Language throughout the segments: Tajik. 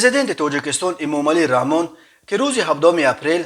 Президенти Тоҷикистон Эмомалӣ Раҳмон, ки рӯзи 7 апрел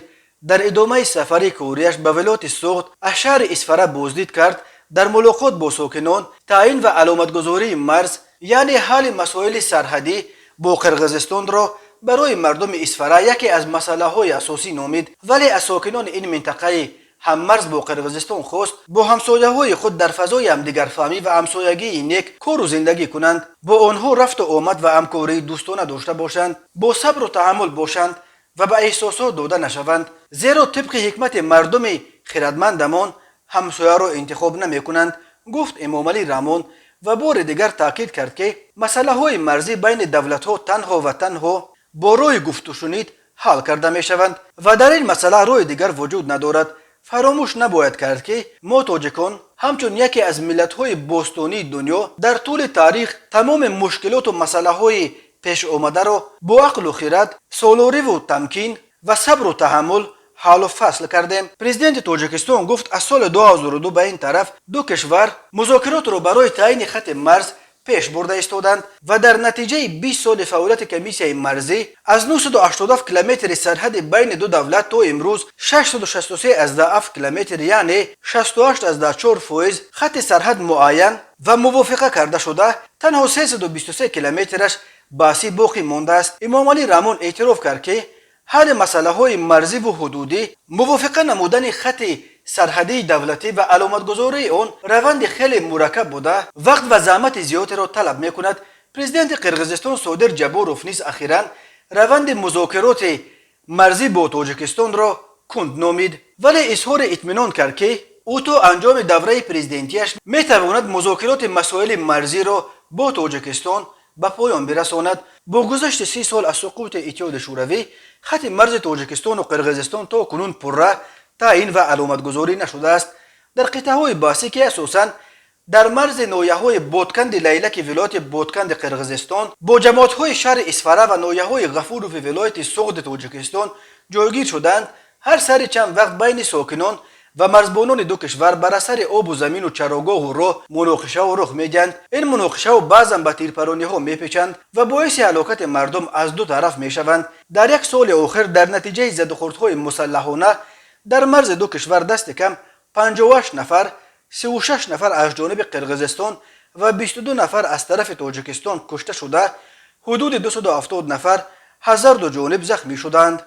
дар идомаи сафари кориаш ба вилояти Суғд аз шаҳри Исфара боздид кард, дар мулоқот бо сокинон таъин ва аломатгузории марз, яъне ҳалли масоили сарҳадӣ бо Қирғизистонро барои мардуми Исфара яке аз масъалаҳои асосӣ номид, вале аз сокинони ин минтақаи ҳаммарз бо Қирғизистон хост, бо ҳамсояҳои худ дар фазои ҳамдигарфаҳмӣ ва ҳамсоягии нек кору зиндагӣ кунанд, бо онҳо рафту омад ва ҳамкории дӯстона дошта бошанд, бо сабру таҳаммул бошанд ва ба эҳсосот дода нашаванд, зеро тибқи ҳикмати мардуми хирадмандамон ҳамсояро интихоб намекунанд, гуфт Эмомалӣ Раҳмон ва бори дигар таъкид кард, ки масъалаҳои марзӣ байни давлатҳо танҳо ва танҳо бо роҳи гуфтушунид ҳал карда мешаванд ва дар ин масъала роҳи дигар вуҷуд надорад. Фаромӯш набояд кард, ки мо, тоҷикон, ҳамчун яке аз миллатҳои бостонии дунё дар тӯли таърих тамоми мушкилоту масъалаҳои пешомадаро бо ақлу хирад, солориву тамкин ва сабру таҳаммул ҳаллу фасл кардем. Президенти Тоҷикистон гуфт, аз соли 2002 ба ин тараф ду кишвар музокиротро барои таъини хати марз пеш бурда истоданд ва дар натиҷаи 20 соли фаъолияти комиссияи марзӣ аз 987 километри сарҳади байни ду давлат то имрӯз 663,7 километр, яъне 68,4% хати сарҳад муайян ва мувофиқа карда шуда, танҳо 323 километраш баҳсӣ боқӣ мондааст. Эмомалӣ Раҳмон эътироф кард, ки ҳалли масъалаҳои марзиву ҳудудӣ, мувофиқа намудани хати сарҳадии давлатӣ ва аломатгузории он раванди хеле мураккаб буда, вақт ва заҳмати зиёдеро талаб мекунад. Президенти Қирғизистон Содир Ҷаборов низ ахиран раванди музокироти марзӣ бо Тоҷикистонро кунд номид, вале изҳори итминон кард, ки ӯ то анҷоми давраи президентияш метавонад музокироти масоили марзиро бо Тоҷикистон ба поён бирасонад. Бо гузашти 30 сол аз суқути Иттиҳоди Шӯравӣ хати марзи Тоҷикистону Қирғизистон то кунун пурра таъин ва аломатгузорӣ нашудааст. Дар қитъаҳои баҳсӣ, ки асосан дар марзи ноҳияҳои Ботканди Лайлаки вилояти Ботканди Қирғизистон бо ҷамоатҳои шаҳри Исфара ва ноҳияҳои Ғафурови вилояти Суғди Тоҷикистон ҷойгир шудаанд, ҳар сари чанд вақт байни сокинон ва марзбонони ду кишвар бар асари обу замину чарогоҳу роҳ муноқишаҳо рух медиҳанд. Ин муноқишаҳо баъзан ба тирпарониҳо мепечанд ва боиси ҳалокати мардум аз ду тараф мешаванд. Дар як соли охир дар натиҷаи задухӯрдҳои мусаллаҳона дар марзи ду кишвар дасти кам 58 нафар, 36 нафар аз ҷониби Қирғизистон ва 22 нафар аз тарафи Тоҷикистон кушта шуда, ҳудуди 270 нафар аз ҳарду ҷониб захмӣ шуданд.